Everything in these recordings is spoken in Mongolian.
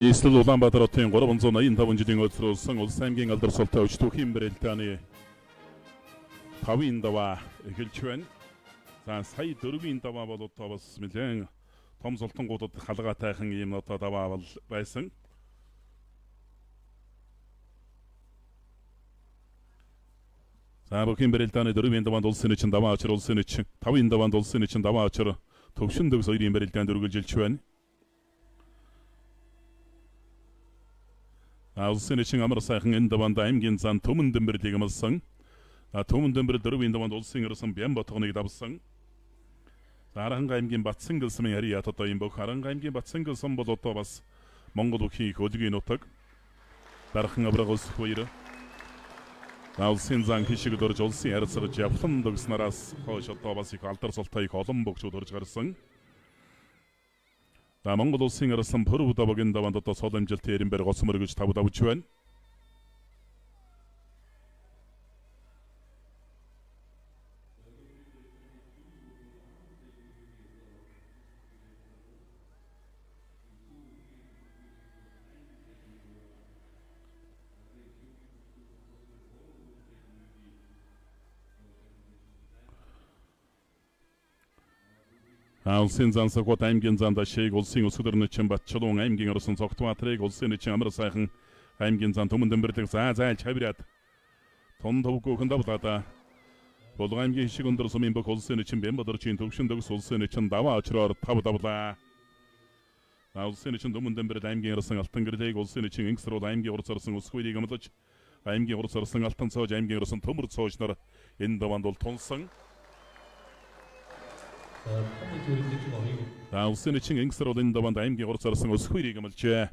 Нийслэл Улаанбаатар хотын 385 жилийн өдрөөсөн Улс аймгийн алдар султай өчтөхийн барилдааны 5-ын даваа эхэлж байна. За сая 4-ийн даваа бол одоо бас нэлээд том султангуудад халгаатайхан ийм одоо даваа бол байсан. За бүхийн барилдааны 4-ийн даваанд улсын нэчин даваа очир улсын нэчин 5-ын даваанд улсын нэчин даваа очир төвшин төгс 2-ын барилдаанд үргэлжилж байна. Улсын нэчин амар сайхан энэ даваанд аймгийн зан Түмэн Дэмбэрлийг амлсан. Түмэн Дэмбэрл 4-ийн даваанд улсын ерсэн Бямботгоныг давсан. За Аранга аймгийн Батсангэлсмын Арият одоо юм бөх. Аранга аймгийн Батсангэлсэн бол одоо бас Монгол бүхийн их өлгийн нутаг. Дархан авраг өсөх баяр. За улсын зан хишиг дөрж улсын ярилцгаж явлан дөгснараас хойш одоо бас их алдар султай их олон богчууд орж гарсан. За Монгол улсын арсан Пүрв давгийн даваанд одоо цол амжилтын эренбэр гоц мөргөж тав давж байна. Улсын зан Согот аймгийн занд Ашиг улсын өсгөлөр нэчин Батчулуун аймгийн орсон Цогтбаатрыг улсын нэчин амар сайхан аймгийн зан Түмэн Дэмбэрлэг за зайлж хавираад тун төвгөөхөн давлаа. Булган аймгийн хишиг өндөр сумын бүх улсын нэчин Бямбадарчийн төвшин төгс улсын нэчин даваа очроор тав давлаа. Улсын нэчин Түмэн Дэмбэрл аймгийн орсон Алтан гэрлийг улсын нэчин Инксрул аймгийн урц орсон Өсгүйлийг амлаж аймгийн урц орсон Алтан цоож аймгийн орсон Төмөр цоож нар энэ даваанд бол тунсан. За улсын нэчин Инксрул энэ даваанд аймгийн урц орсон Өсгүйлийг амлажээ.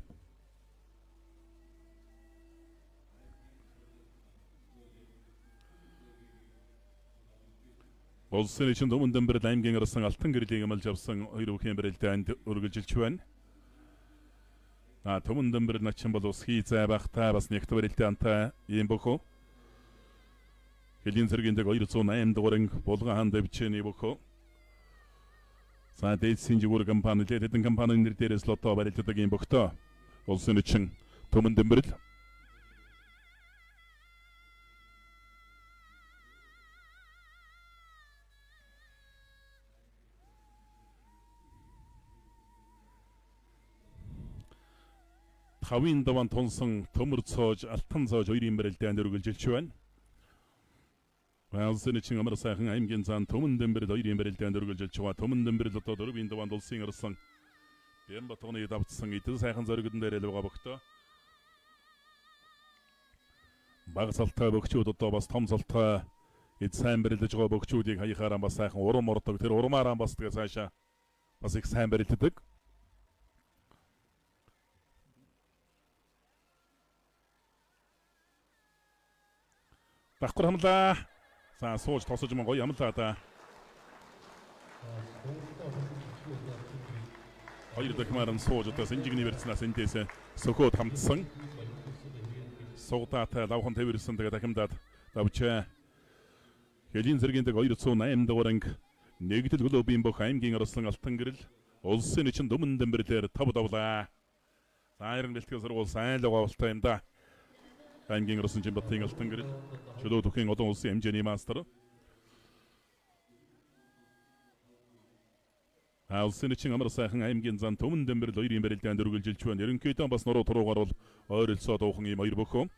Улсын нэчин Түмэн Дэмбэрл аймгийн орсон Алтан гэрлийг амлаж авсан хоёр бүхийн барилдаанд үргэлжилж байна. Түмэн Дэмбэрл начин бол ус хий зай багтай бас нэгт барилдаантай ийм бөхөө. Хөлийн цэргийн дэг 208 дугаарын Булган хаан дэвчээний бөхөө. За дээдсийн жигүүр компани нэлээд хэдэн компанийн нэр дээрээс л одоо барилдадаг ийм бөхтөө. Улсын нэчин Түмэн Дэмбэрл. Тавын даван тунсан Төмөр цоож Алтан цоож хоёрын барилдаанд үргэлжилж байна. Улсын нэчин амар сайхан аймгийн зан Түмэн Дэмбэрл хоёрын барилдаанд үргэлжилж байгаа. Түмэн Дэмбэрл одоо 4-ийн даваанд улсын орсон Бямбатгоныг давтсан эдэн сайхан зоригдон дээр л байгаа богтой. Баг салтай бөгчүүд одоо бас том салтай эд сайн барилдаж байгаа бөгчүүдийг хаяхаараа бас сайхан урам ордог. Тэр урмаараа бас тэгээ цаашаа бас их сайн барилддаг. Давхар хамлаа. За сууж тосож мөн гоё амлаа да. Хоёр дахмаар нь сууж одоо сэнжигний барьцнаас эндээс сөхөөд хамтсан. Сугдаатай лавхан тавирсан тэгээ дахимдаад давчаа. Хөлийн зэргийн дэг 208 дугааран нэгдэл глобын бөх аймгийн орсон Алтан гэрэл улсын нэчин Түмэн Дэмбэрлээр тав давлаа. За 90 бэлтгэл сургууль сайн л байгаа юм да. Аймгийн орсон Жинбатын Алтан гэрэл чөлөө түүхийн олон улсын хэмжээний мастер. Улсын нэчин амар сайхан аймгийн зан Түмэн Дэмбэрл хоёрын барилдаанд үргэлжилж байна. Ерөнхийдөө бас нуруу туруугаар бол ойролцоо дуухан ийм хоёр бөхөө.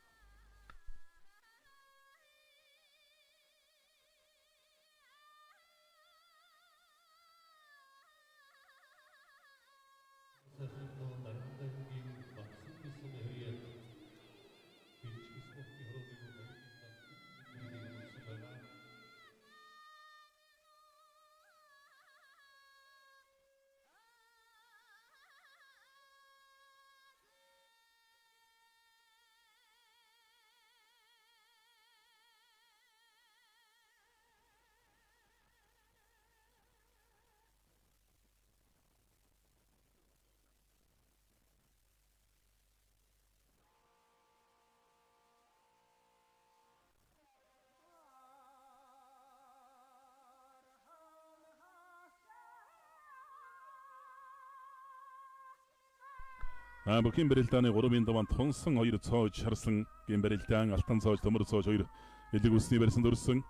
За бүхийн барилдааны 3-ын даваанд тунсан 2 цоож харсан гин барилдаан алтан цоож төмөр цоож 2 элэг үсний барьсан дөрсөн.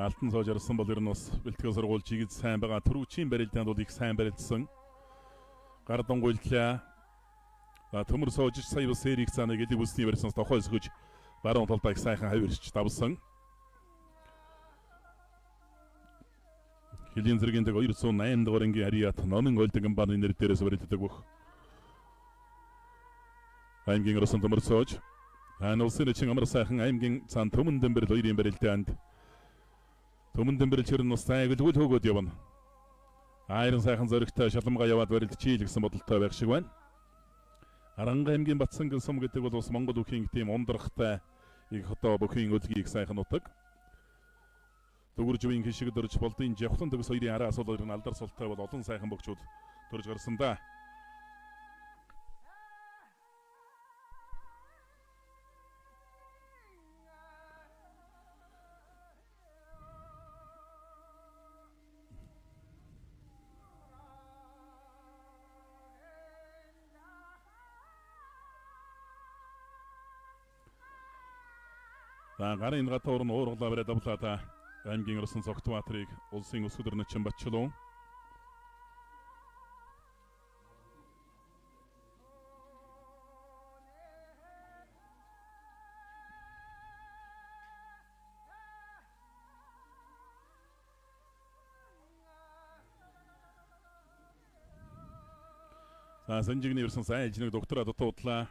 Алтан цоож харсан бол ер нь бас бэлтгэл сургууль жигд сайн байгаа. Төрүүчийн барилдаанд бол их сайн барилдсан. Гар дунгуйллаа. За төмөр цоож сая бас сэрийг цааныг элэг үсний барьсанаас тохой өсгөж баруун талдаа их сайхан хавирч давсан. Хөлийн зэргийн дэг 208 дугаар ангийн Ариат Номын ойлдог баны нэр дээрээс барилддаг бүх. Аймгийн Оросын төмөр цоож. Ан улсын чин амар сайхан аймгийн цаан Төмөн Дэмбэрэл хоёрын барилдаанд. Төмөн Дэмбэрэл чирэн ус зайгалгүй хөөгөөд явна. Айран сайхан зоригтой шаламгаа яваад барилдчихъя гэсэн бодолтой байх шиг байна. Аранга аймгийн Батсанган сум гэдэг бол бас Монгол бүхийн тийм ундрахтай их одоо бүхийн өлгийг сайхан нутаг. Дөгөржвийн хишиг дөрж болдын Жавхлан төгс хоёрын араа асуул хоёр нь алдар султай бол олон сайхан богчууд төрж гарсан да. За гарын энэ гатуур нь уургалаа бариад авлаа та. Аймгийн Орсон Цогтбаатрыг улсын өсгөдөр нэчин Батчлуун. За санжигны ерсэн сайн ижнэг доктораа дутуудлаа.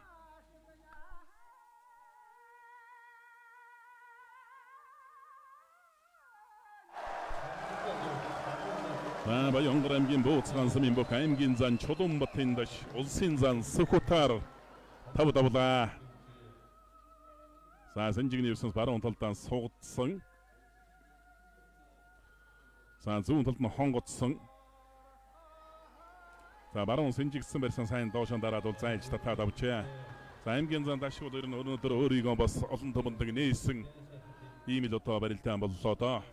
За Баянгар аймгийн Бууцгаан сумын бүх аймгийн зан Чулуунбатын даш улсын зан Сүхутаар тав давлаа. За санжигны ерсэн баруун талдаа сугдсан. За зүүн талд нь хонгодсон. За баруун сэнжигдсэн барьсан сайн доошон дараад бол зайлж татаад авчээ. За аймгийн зан дашгүй ер нь өнөөдөр өөрийгөө бас олон томондог нээсэн ийм л одоо барилдаан боллоо доо.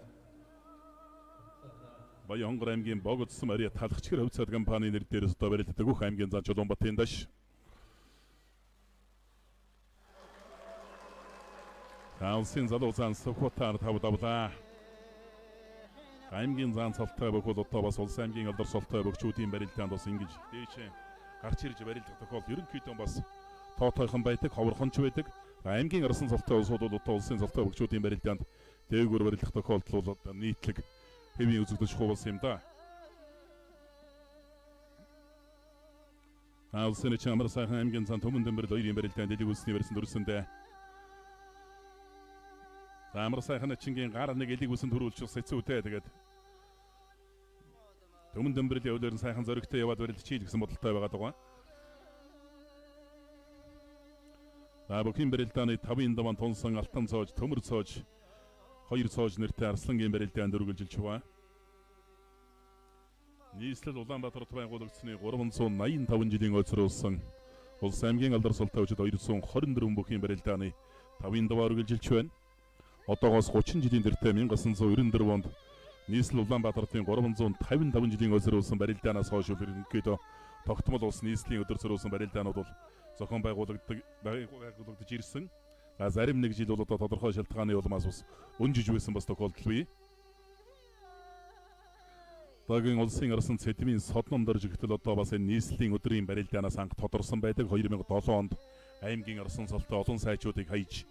Баянгар аймгийн Богдсон Мария талхчгэр хөвцөд компани нэр дээрээс одоо барилддаг бүх аймгийн зан Чулуунбатын даш. За улсын залуу зан Сүхбатаар тав давлаа. Аймгийн зан цолтой бүх бол одоо бас улс аймгийн алдар цолтой бөгчүүдийн барилдаанд бас ингэж дээшээ гарч ирж барилдах тохиолдол ерөнхийдөө бас тоотойхон байдаг, ховорхон ч байдаг. Аймгийн арсан цолтой улсууд бол одоо улсын цолтой бөгчүүдийн барилдаанд дээгүүр барилдах тохиолдол бол нийтлэг хэвийн үзэгдэж хуулсан юм да. Улсын чин амар сайхан аймгийн зан Төмөн Дэмбэрэл хоёрын барилдаанд дэлэг үлсний барьсан дөрсөндөө. За амар сайхан чингийн гар нэг элэг үсэн төрүүлж бас хэцүү те. Тэгээд Төмөн Дэмбэрлийн өвлөр нь сайхан зоригтой яваад барилдчихъя гэсэн бодолтой байгаа даа. За бүхийн барилдааны 5-ын даван тунсан алтан цоож, төмөр цоож, хоёр цоож нэртэй Арслангийн барилдаанд үргэлжилж байна. Нийслэл Улаанбаатарт байгуулагдсны 385 жилийн ойцруулсан улс аймгийн алдар султай хүчит 224 бүхийн барилдааны 5-ын даваа үргэлжилж байна. Одоогоос 30 жилийн дэртэй 1994 онд нийслэл Улаанбаатарын 355 жилийн ойцруулсан барилдаанаас хойш ерөнхийдөө тогтмол улс нийслэлийн өдөр зориулсан барилдаанууд бол зохион байгуулагдаж ирсэн. За зарим нэг жил бол одоо тодорхой шалтгааны улмаас бас өнжиж байсан бас тохиолдол бий. Одоогийн улсын арсан цэдмийн содном дөрж гэтэл одоо бас энэ нийслэлийн өдрийн барилдаанаас анх тодорсон байдаг. 2007 онд аймгийн арсан цолтой олон сайчуудыг хаяж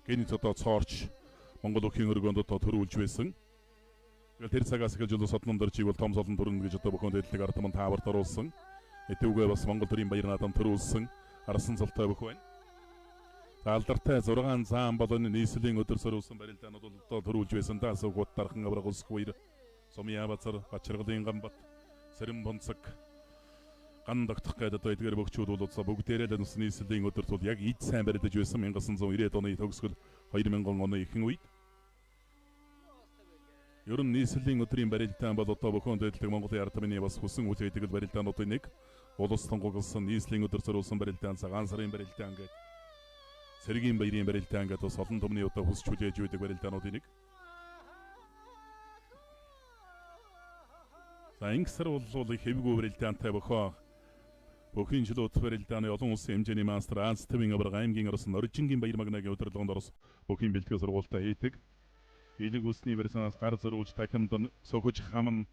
гэнэт одоо цоорч Монгол бүхийн өргөнд одоо төрүүлж байсан. Тэгэл тэр цагаас эхэлж бол содном дөржийг бол том солон төрнө гэж одоо бүхэн дэдлэг ард түмэн тааварт оруулсан. Эдүүгээ бас Монгол төрийн баяр наадам төрүүлсэн арсан цолтой бүх байна. За алдартай 6 заан болон нийслэлийн өдөр зориулсан барилдаанууд бол одоо төрүүлж байсан да. Сүгут дархан авраг өсөх үер Сумын Базар, Бачиргалын Ганбат, Сэрэн Бонцог, ган тогтох гэдэг одоо эдгээр бөгчүүд бол одоо бүгдээрээ л нийслэлийн өдөрт бол яг эд сайн барилдаж байсан 1990-ад оны төгсгөл 2000 оны ихэнх үед. Ер нь нийслэлийн өдрийн барилдаан бол одоо бүхэн дэдлэг Монголын ард түмний бас хүсэн хүлээдэг барилдаануудын нэг. Улс тунгуулсан нийслэлийн өдөр зориулсан барилдаан, цагаан сарын барилдаан гэдэг цэргийн баярын барилдаан гэдэг бас олон түмний одоо хүсч хүлээж байдаг барилдаануудын нэг. За ингэсэр бол их хэвгүй барилдаантай бөхөө Бүхэн жил утас барилдааны олон улсын хэмжээний мастер Аз Твийн аварга аймгийн орсон Оржингийн баяр магнагийн удирдлаганд орсон бүхэн бэлтгэл сургуультаа хийдэг. Илэг усны барьсанаас гар зөрүүлж дахинд сөхөж хаман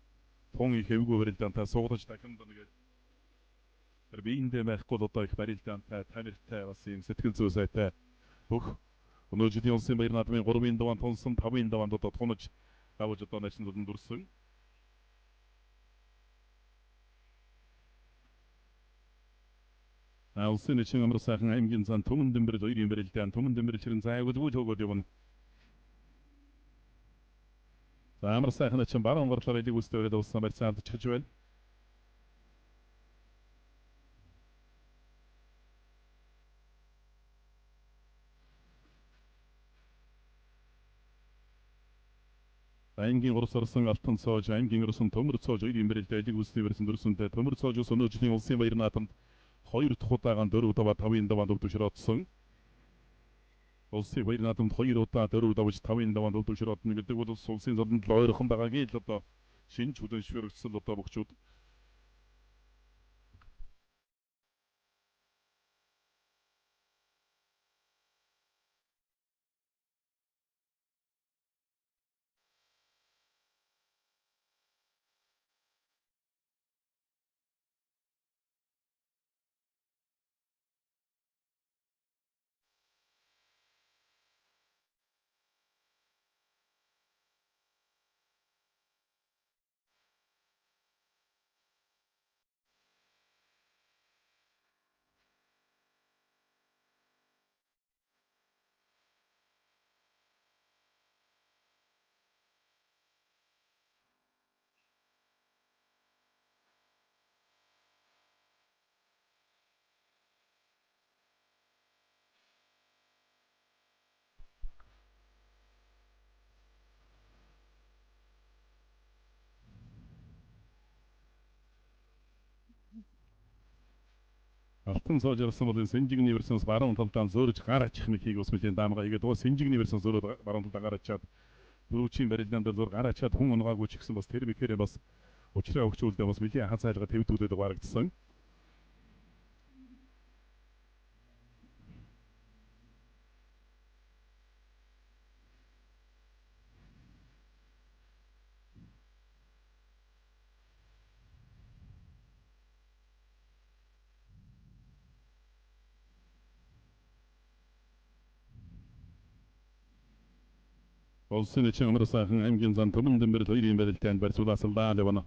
тун их эвгүй барилдаантай суугдаж дахинд нэгээд тэр биендээ байхгүй л одоо их барилдаантай тамиртай бас юм сэтгэл зүй сайтай бүх өнөө жилийн улсын баяр наадмын 3-ын даваан тунсан 5-ын даваанд одоо тунаж давж одоо начин зүдэн дүрсэн. Улсын нэчин амар сайхан аймгийн зан Түмэн Дэмбэрэл хоёрын барилдаан Түмэн Дэмбэрэл хэрэн зайгуулгүй төгөөд явна. За амар сайхан начин баруун гарлаар элэг үстэй бариад улсан барьцаа алдчихж байна. Аймгийн 3 орсон Алтан цоож, аймгийн орсон Төмөр цоож хоёрын барилдаа элэг үсний барьсан дөрсөнтэй Төмөр цоож ус өнөө жилийн улсын баяр наадамд 2 дахь удаагаан 4 даваа 5-ын даваанд өвдөшөр одсон. Улсын баяр наадамд 2 удаа 4 давж 5-ын даваанд өвдөшөр одно гэдэг бол улсын зодонд л ойрхон байгаагийн л одоо шинж хүлэн зөвшөөрөгдсөн одоо бөхчүүд. Алтан цоож ирсэн бол Сэнжигний версионс баруун талдаа зөөрж гар ачих мөхийг ус мэлийн даамгаа игээд уус Сэнжигний версионс зөөрөөд баруун талдаа гар ачаад дөрөвчийн барилдаан дээр зөөр гар ачаад хүн унгаагүй ч гэсэн бас тэр мэхээр бас учраа өгчүүлдэ бас мэлийн хаз айлга твдүүлээд барагдсан. Улсын нэчин амар сайхан аймгийн зан Түмэн Дэмбэрэл хоёрын барилдаанд барьцуулаасалдаа явна.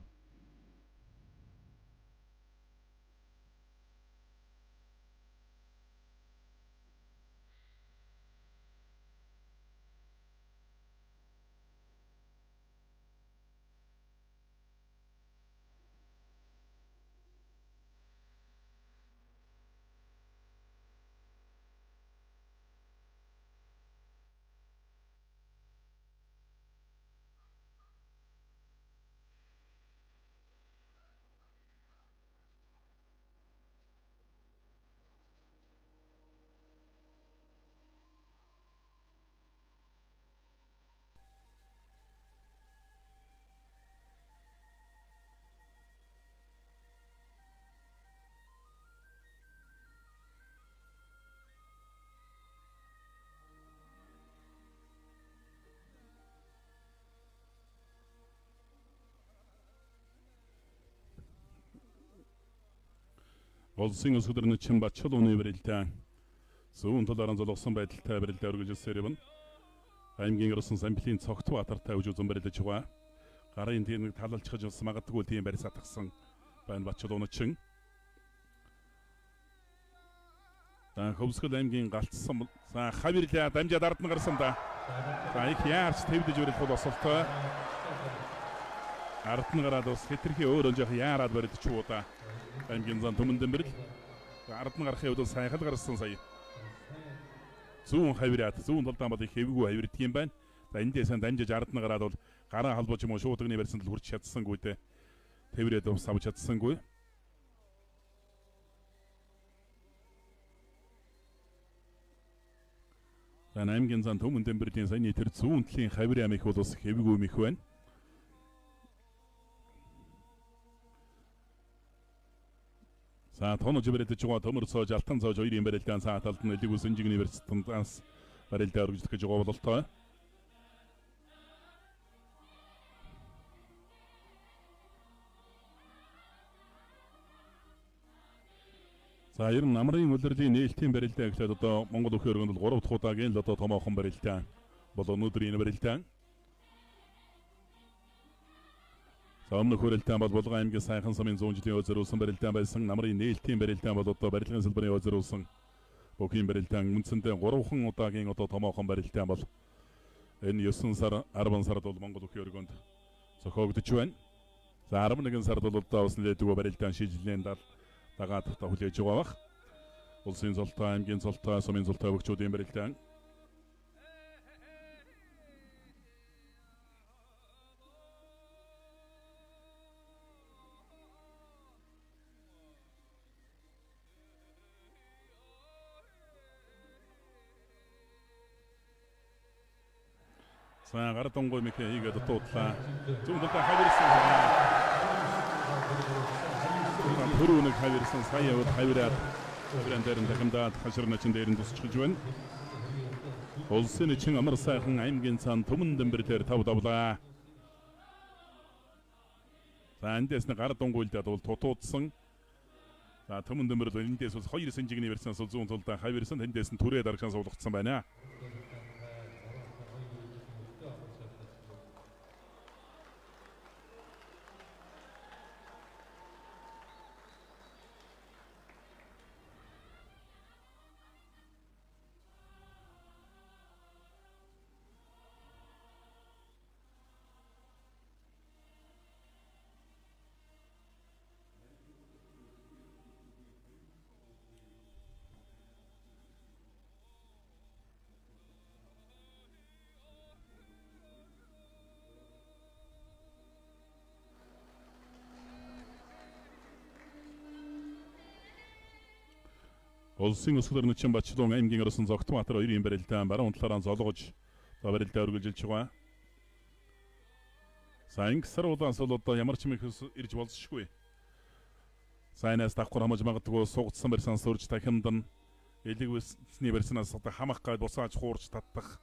Улсын өсгөр нэчин Бачил оны барилдаан зүүн талаараа золгосон байдалтай барилдаа өргөжсээр явна. Аймгийн орсон самбилын цогт баатартай үж үзэн барилдаж байгаа. Гарын тийм нэг талалчихж бас магадгүй тийм барьс атгсан байна Бачил оночин. За Хөвсгөл аймгийн галцсан за хавирлаа дамжаад ард нь гарсан да. За их яарч твдэж барилах бол осолтой. Ард нь гараад бас хэтэрхий өөр өнжих яарад барилдчихвуу да. Аймгийн зан Түмэн Дэмбэрэл ард нь гарахын үед сайхан гарсан сая. Зүүн хавираад зүүн талдаа бол их хэвгүй хавирддаг юм байна. За эндээ сайн дамжиж ард нь гараад бол гараа холбож юм уу шуудагны барьсан тал хүрч чадсангүй дээ. Тэврээд ус авч чадсангүй. За аймгийн зан Түмэн Дэмбэрлийн саяны тэр зүүн талын хавир ам их бол бас хэвгүй мэх байна. За тонож барилдаж байгаа төмөр цоож алтан цоож хоёрын барилдаан цаа талд нь элэг ус өнжигний барьцтанаас барилдаа өргөжлөх гэж байгаа бололтой. За ер нь намрын улирлын нээлтийн барилдаа гэхлээр одоо Монгол өхөө өргөнд бол 3 дахь удаагийн л одоо томоохон барилдаа бол өнөөдрийн энэ барилдаа. За өмнөх барилдаан бол Булган аймгийн Сайхан сумын 100 жилийн зориулсан барилдаан байсан. Намрын нээлтийн барилдаан бол одоо барилгын салбарын зориулсан бүхийн барилдаан үндсэндээ 3хан удаагийн одоо томоохон барилдаан бол энэ 9 сар 10 сард бол Монгол өхөө өргөнд зохиогдож байна. За 11 сард бол одоо бас нэлээдгүй барилдаан шийдлийн дагаад одоо хүлээж байгаа бах. Улсын золтой, аймгийн золтой, сумын золтой өвчүүдийн барилдаан. За гар дунгуй мэхээ хийгээд дуудлаа. Зүүн талдаа хавирсан. Түрүү нэг хавирсан сая яваад хавираад хавиран дээр нь дахимдаад хашир начин дээр нь тусчихж байна. Улсын чин амар сайхан аймгийн цаан түмэн дэмбэр дээр тав давлаа. За эндээс нэг гар дунгуйлдаад бол тутуудсан. За түмэн дэмбэр бол эндээс бас 2 сэнжигний барьсан зүүн талдаа хавирсан, тэндээс нь түрээ дарагшаа суулгацсан байна. Улсын өсгөлөр нэчин Бачлуун аймгийн орсон Зогтбаатар хоёрын барилдаан баруун талаараа золгож за барилдаа өргөжилж байгаа. За ингэсэр улаанс бол одоо ямар ч юм их ирж болзошгүй. За энэс давхар хамаж магадгүй сугдсан барьсан сүрж дахимдан элэг үсний барьсанаас одоо хамах гад буцааж хуурж татдах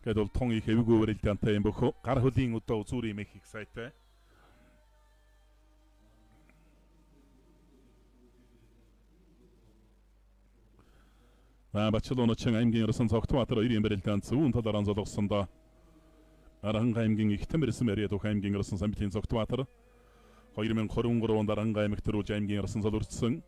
гэд бол тун их эвгүй барилдаантай юм бөхөө. Гар хөлийн өдөө үзүүр юм их их сайтай. Бачлуун очин аймгийн орсон Цогтбаатар хоёрын барилдаан зүүн талаараа золгосон доо. Аранга аймгийн Ихтэн барьсан барьяа дөх аймгийн орсон Самбитын Цогтбаатар 2023 онд Аранга аймагт төрүүлж аймгийн орсон цол өртсөн.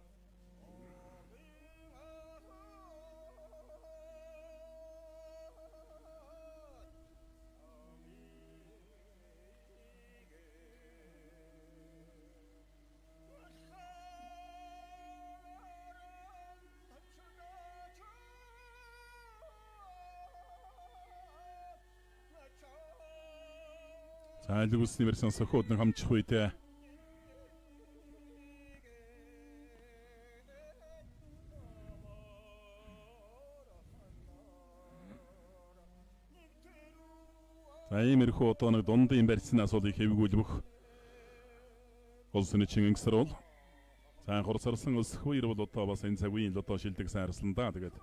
За элэг үсний барьсан сохиод нэг хамчих үедээ за иймэрхүү одоо нэг дундын барьснаас бол их эвгүүлбэх улсын чин ингэсэр бол за хурцарсан өсөх үер бол одоо бас энэ цагийн л одоо шилдэг сайн арслан да. Тэгээд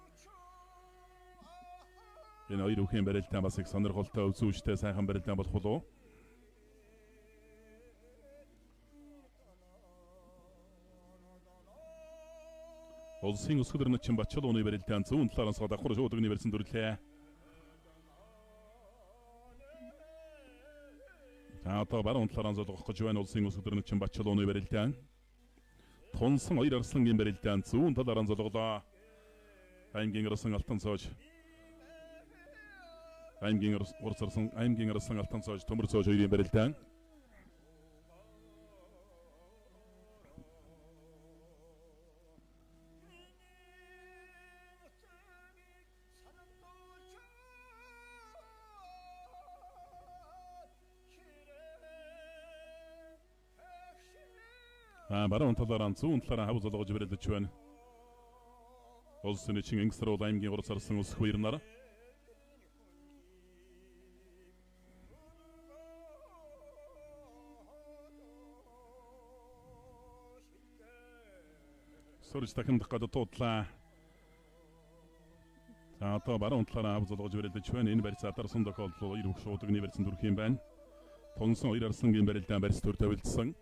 энэ хоёр үхийн барилдаан бас их сонирхолтой үзүүштэй сайхан барилдаан болох болов. Улсын өсгөл өрнөчин Бачлууны барилдаан зүүн талаараас давхар шуудагны барьсан дүрлээ. За одоо баруун талаараа золгох гэж байна улсын өсгөл өрнөчин Бачлууны барилдаан. Тунсан хоёр арслангийн барилдаан зүүн талаараа золголоо. Аймгийн орсон алтан цоож. Аймгийн урсарсан аймгийн орсон алтан цоож төмөр цоож хоёрын барилдаан. Баруун талаараа зүүн талаараа хав золгож барилдаж байна. Улсын чин ингэсэр бол аймгийн урсарсан өсөх хоёр нар. Сөрж дахиндах гадаа дуудлаа. За одоо баруун талаараа ав зулгаж барилдаж байна. Энэ барьц адарсан тохиолдолд хоёр бүх шуудагны барьцсан төрөх юм байна. Тунсан хоёр арслангийн барилдаан барьц төр тавилдсан.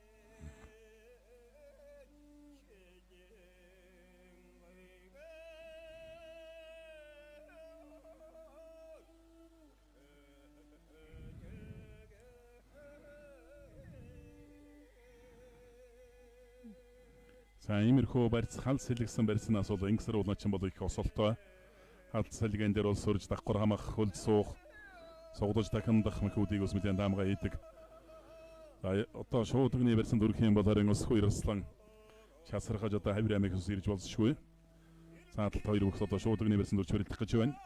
За иймэрхүү барьц хал сэлгсэн барьцнаас бол ингэсэр улаачин бол их осолтой. Хал сэлгэн дээр бол сөрж давхар хамах, хөлд суух, сугдаж дахиндах мөхүүдийг ус мэдэн даамгаа хийдэг. За одоо шуудагны барьсан төрөх юм бол харин өсөх арслан часрахаж одоо хавир амиг ус ирж болсшгүй. Цааталт хоёр бүхс одоо шуудагны барьсан төрч барилдах гэж байна.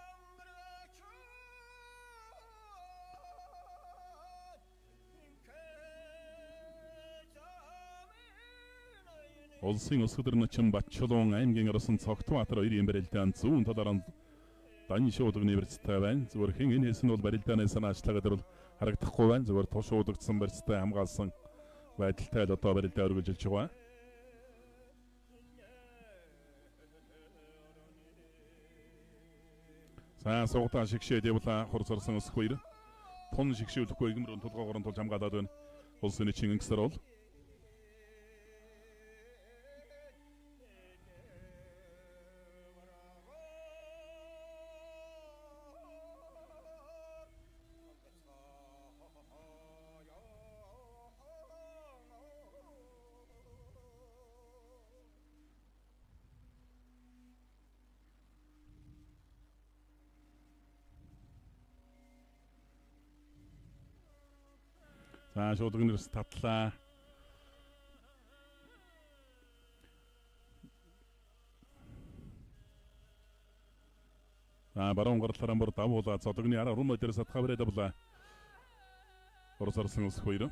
Улсын өсгөдөр начин Батчулуун аймгийн орсон Цогтбаатар хоёрын барилдаан зүүн талаараа дан шуудагны барьцтай байна. Зүгээр хэн энэ хэсэг нь бол барилдааны санаачлага дээр бол харагдахгүй байна. Зүгээр туш шуудагдсан барьцтай хамгаалсан байдалтай л одоо барилдаа өргөжлөж байгаа. За суугдаа шигшээд явлаа хурцарсан өсөх хоёр. Тун шигшүүлэхгүй игэмрэн тулгоогоор тулж хамгаалаад байна. Улсын чин ингэсэр бол За шуудаг нэрс татлаа. За баруун гарлаараа бүр давуулаа. Зодогны араа рум дээр сатхаа бариад авлаа. Орос арсан өсөх хоёр.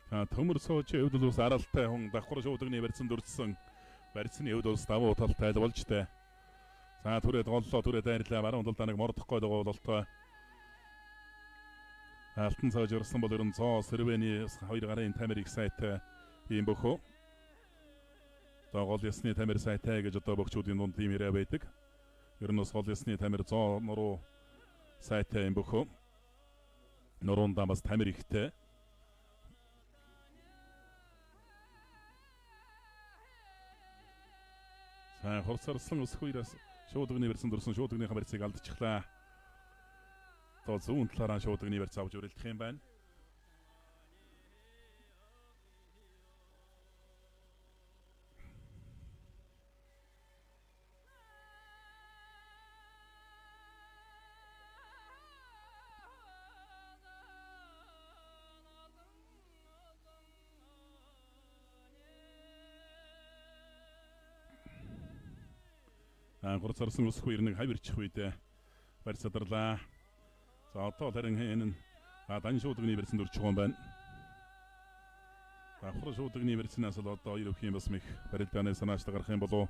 За төмөр сууч хувьд бол аралтай хүн давхар шуудагны барьсан дүрцсэн. Барьцны хувьд бол давуу талтай л болж тээ. За түрээд голлоо түрээд дайрлаа баруун талдаа нэг мордохгүй байгаа бололтой. Алтан цааж өрсөн бол ерөн зоо сэрвэний хоёр гарын тамир их сайтай ийм бөхөө. Одоо гол ясны тамир сайтай гэж одоо бөхчүүдийн дунд ийм яриа байдаг. Ер нь бас гол ясны тамир зоо нуруу сайтай ийм бөхөө. Нуруундаа бас тамир ихтэй. За хурцарсан өсөх үеэс шуудагны барьсан дөрсөн шуудагныхаа барьцыг алдчихлаа. Одоо зүүн талаараа шуудагны барьц авч үрэлдэх юм байна. Хурцарсан өсөх үер нэг хавирчих үед барьц адарлаа. За одоо харин энэ нь дан шуудагны барьсан дөрж байгаа юм байна. Давхар шуудагны барьцнаас л одоо хоёр өвхийн бас мэх барилдааны санаачлаг гарах юм болов.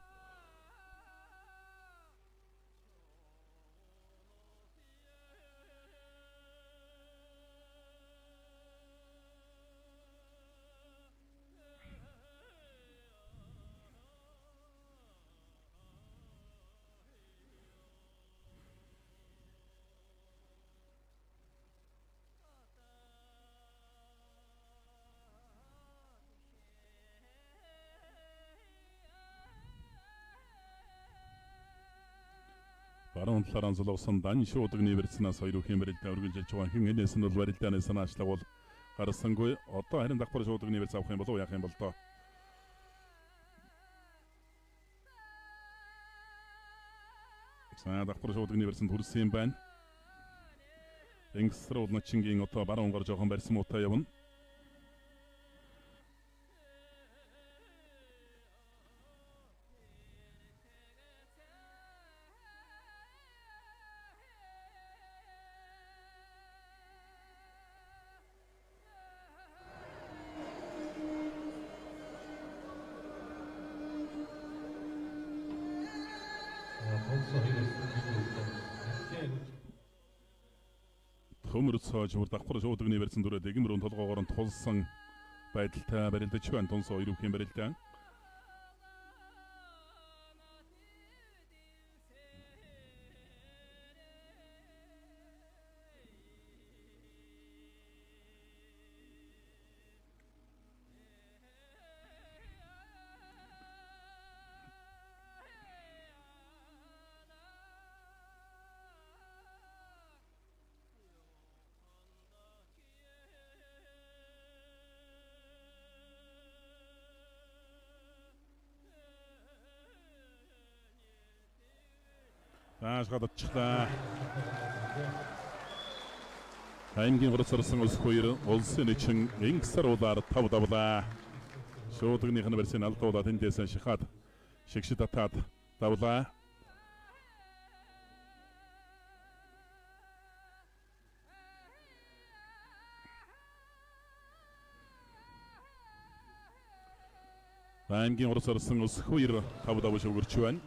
Баруун талаараа золгосон дан шуудагны барьцнаас хоёр өвхийн барилдаа үргэлжилж байгаа. Хэн энэс нь бол барилдааны санаачлаг бол гарсангүй. Одоо харин давхар шуудагны барьц авах юм болов яах юм бол доо. За давхар шуудагны барьцанд хүрсэн юм байна. Ингэсэр бол начингийн одоо баруун гар жоохон барьсан муутай явна. Төмөр цоож бүр давхар шуудагны барьсан дүрээ дэгмэр толгоогоор нь тулсан байдалтай барилдаж байна. Тунсан хоёр үхийн барилдаан. Таашгаад очихлаа. Аймгийн 3 сарсан өсөх хоёр улсын ничин инксар улаар тав давлаа. Шуудагных нь барьсан алдуулаад эндээс шихаад шигш татаад давлаа. Аймгийн 3 сарсан өсөх хоёр тав дав шүгэрч байна.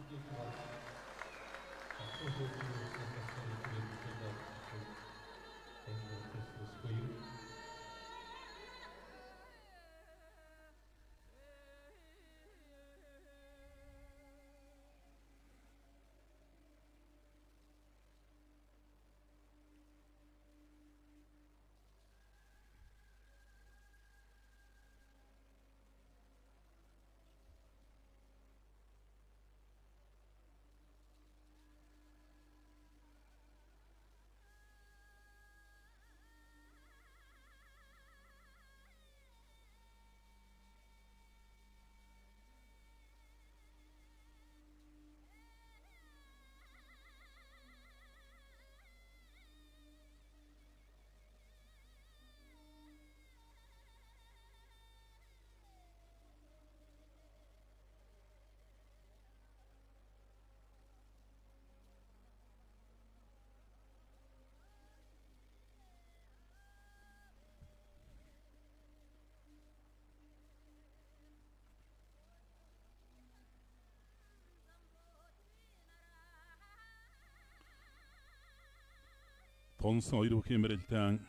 Тунсан хоёр бүхийн барилдаан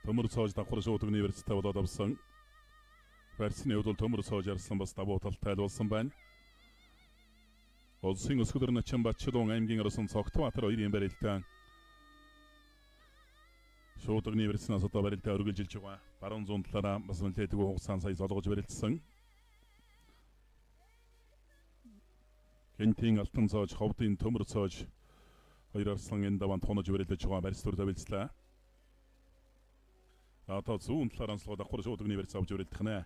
төмөр цоож давхар шуудагны барьцтай болоод авсан. Барьцны хувьд бол төмөр цоож арслан бас давуу талтай болсон байна. Улсын өсгөлөр начин Батчилуун аймгийн орсон Цогтбаатар хоёрын барилдаан шуудагны барьцнаас одоо барилдаа өргөлжилж байгаа. Баруун зүүн талаараа бас нэлээдгүй хугацаанд сая золгож барилцсан. Кентийн алтан цоож, ховдын төмөр цоож хоёр арслан энэ даваанд тунаж барилдаж байгаа барьц төр тавилцлаа. Одоо зүүн талаар онцлогоо давхар шуудагны барьц авч барилдах нэ.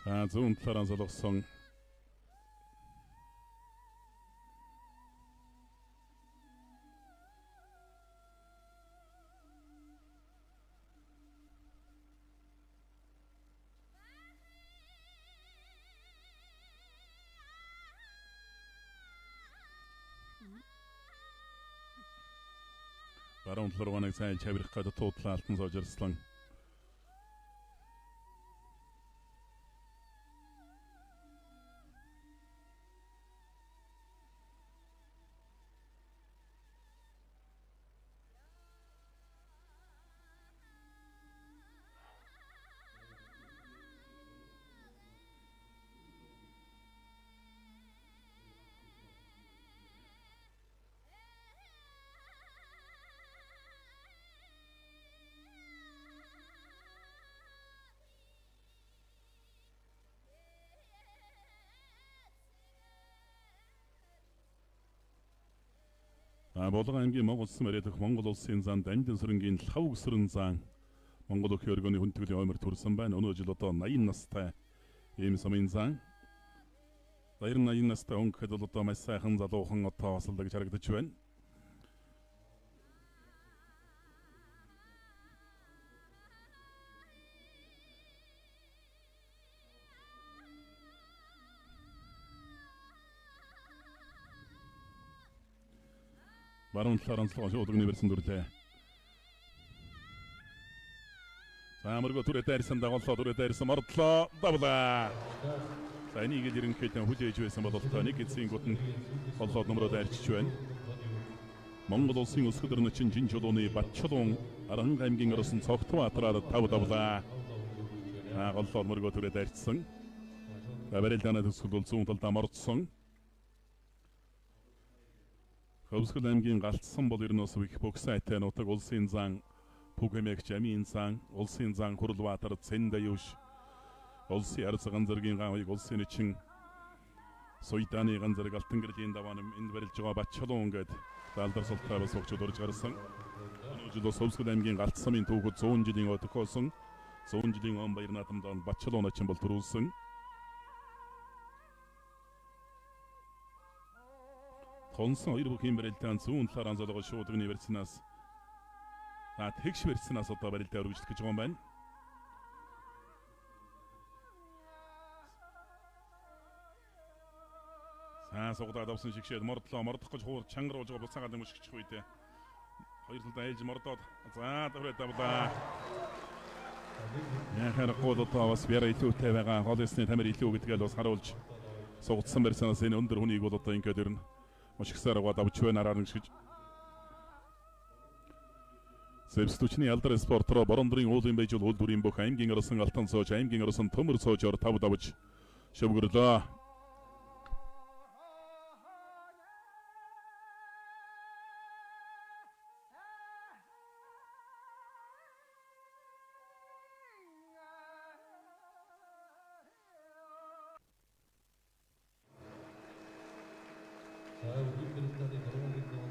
За зүүн талаар онцлогсон баруун талаар нэг сайн чаврах гэдэг туудлаа алтан зоож арслан. Булган аймгийн Монгол улсын барилдах Монгол улсын зан Дандан сүрэнгийн лав өсрөн зан Монгол өхийн өргөний хүндэтгэлийн оймор төрсэн байна. Өнөө жил одоо 80 настай ийм сумын зан. За 90 80 настай хүн гэхэд бол одоо маш сайхан залуухан одоо осолдог гэж харагдаж байна. Баруун талаар онцлог шуудагны барьсан дүрлээ. За мөргөө түрээ дайрсан дагууллаа, түрээ дайрсан мордлоо, давлаа. За энийг л ерөнхийдөө хүлээж байсан бол одоо нэг эцсийн гутанд голлоод нөмрөө дайрчиж байна. Монгол улсын өсгөл өрнөчин жин чулууны Батчулуун Аранга аймгийн орсон Цогтбаатараар 5 давлаа. За голлоод мөргөө түрээ дайрчсан. За барилдааны төгсгөл бол зүүн талдаа мордсон. Хөвсгөл аймгийн галтсан бол ер нь бас их боксайтай нутаг улсын зан Пүгэмэгч Амийн зан, улсын зан Хуралбаатар Цэндаюш, улсын арц ганзаргийн гавыг улсын ничин Суйдааны ганзарг Алтан гэрлийн даваан энд барилж байгаа Батчулуун гээд даалдар султай бас огчод орж гарсан. Өнөө жил бас Хөвсгөл аймгийн галтсамын түүхэд 100 жилийн ой тохиолсон. 100 жилийн он баяр наадамд Батчулуун очин бол төрүүлсэн. Тонсон хоёр бүхийн барилдаан зүүн талаар анзaalгаа шуудагны барьснаас за тэгш барьснаас одоо барилдаа өргөжлөх гэж байгаа юм байна. За сугадаад авсан шигшээд мордлоо, мордох гэж хуур чангаруулж байгаа буцаагаад мөшгчих үед хоёр талдаа ээлж мордоод за давраа давлаа. Яхаарахгүй одоо бас яра илүүтэй байгаа гол ёсны тамир илүү гэдгээл бас харуулж сугдсан барьсанаас энэ өндөр хүнийг бол одоо ингээд ер нь мушгсаар угаад авч байна араар нэгшиж. Зэвсдүчний алдар спорт руу Борондрын уулын байжул үйлдвэрийн бүх аймгийн орсон алтан сууж, аймгийн орсон төмөр суужоор 5 давж шөвгөрлөө. За үгийн барилдааны дөрвөн